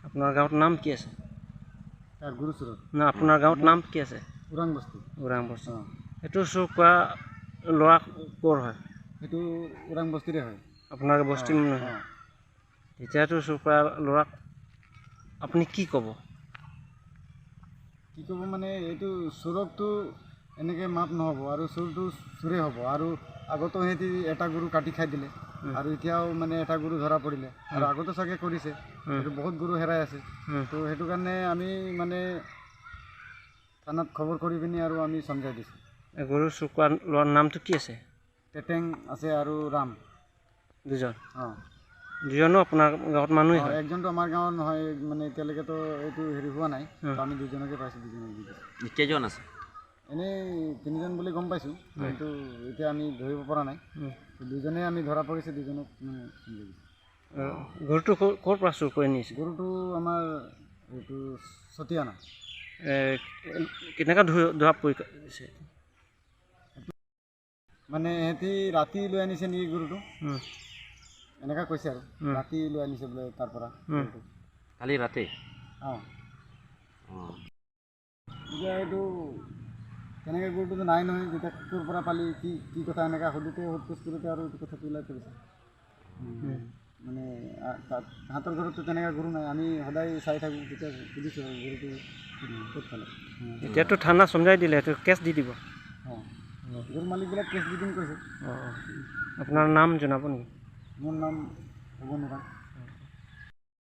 আপোনাৰ গাঁৱত নাম কি আছে? তাৰ গুৰুচুৰত না, আপোনাৰ গাঁৱত নাম কি আছে? ওৰাং বস্তি। ওৰাং বস্তি। সেইটো চুৰ কৰা ল'ৰা ক'ৰ হয়? সেইটো ওৰাং বস্তিৰে হয়। আপোনাৰ বস্তি নহয়? তেতিয়াতো চুৰ কৰা ল'ৰাক আপুনি কি ক'ব? কি ক'ব মানে, এইটো চোৰকটো এনেকৈ মাপ নহ'ব আৰু চোৰটো চোৰেই হ'ব। আৰু আগতো সিহঁতি এটা গৰু কাটি খাই দিলে আৰু এতিয়াও মানে এটা গৰু ধৰা পৰিলে আৰু আগতো চাগে কৰিছে, সেইটো বহুত গৰু হেৰাই আছে। তো সেইটো কাৰণে আমি মানে থানাত খবৰ কৰি পিনি আৰু আমি চমজাই দিছোঁ। গৰু চুৰ কৰা ল'ৰাৰ নামটো কি আছে? টেটেং আছে আৰু ৰাম, দুজন। অঁ, দুজনো আপোনাৰ গাঁৱত মানুহেই হয়? একজনটো আমাৰ গাঁৱৰ নহয়, মানে এতিয়ালৈকেতো এইটো হেৰি হোৱা নাই, তো আমি দুজনকে পাইছোঁ, দুজনক দি দিছোঁ। কেইজন আছে? এনেই তিনিজন বুলি গম পাইছোঁ, কিন্তু এতিয়া আমি ধৰিব পৰা নাই। দুজনে আমি ধৰা পৰিছে, দুজনক মানে চমজাই দিছোঁ। গৰুটো ক'ৰ পৰা চুৰ কৰি নিছে? গৰুটো আমাৰ এইটো চতিয়ানা। কেনেকুৱা ধৰা পৰিছে? মানে সিহঁতি ৰাতি লৈ আনিছে নেকি গৰুটো, এনেকুৱা কৈছে আৰু ৰাতি লৈ আনিছে বোলে তাৰ পৰা। কালি ৰাতি? অঁ। এতিয়া এইটো তেনেকৈ গৰুটোতো নাই নহয়, যেতিয়া ক'ৰ পৰা পালি কি কি কথা এনেকুৱা সোধোতে সোধ পোছ কৰোঁতে আৰু এইটো কথাটো ওলাই পৰিছে। মানে তাহাঁতৰ ঘৰততো তেনেকুৱা গৰু নাই, আমি সদায় চাই থাকোঁ, তেতিয়া সুধিছোঁ আৰু গৰুটো ক'ত পালে। এতিয়াতো থানা চমজাই দিলে, সেইটো কেছ দি দিব? অঁ, গৰু মালিকবিলাক কেছ দি দিম কৈছে। অঁ, আপোনাৰ নাম জনাব নেকি? মোৰ নাম ভুৱন ওৰাং।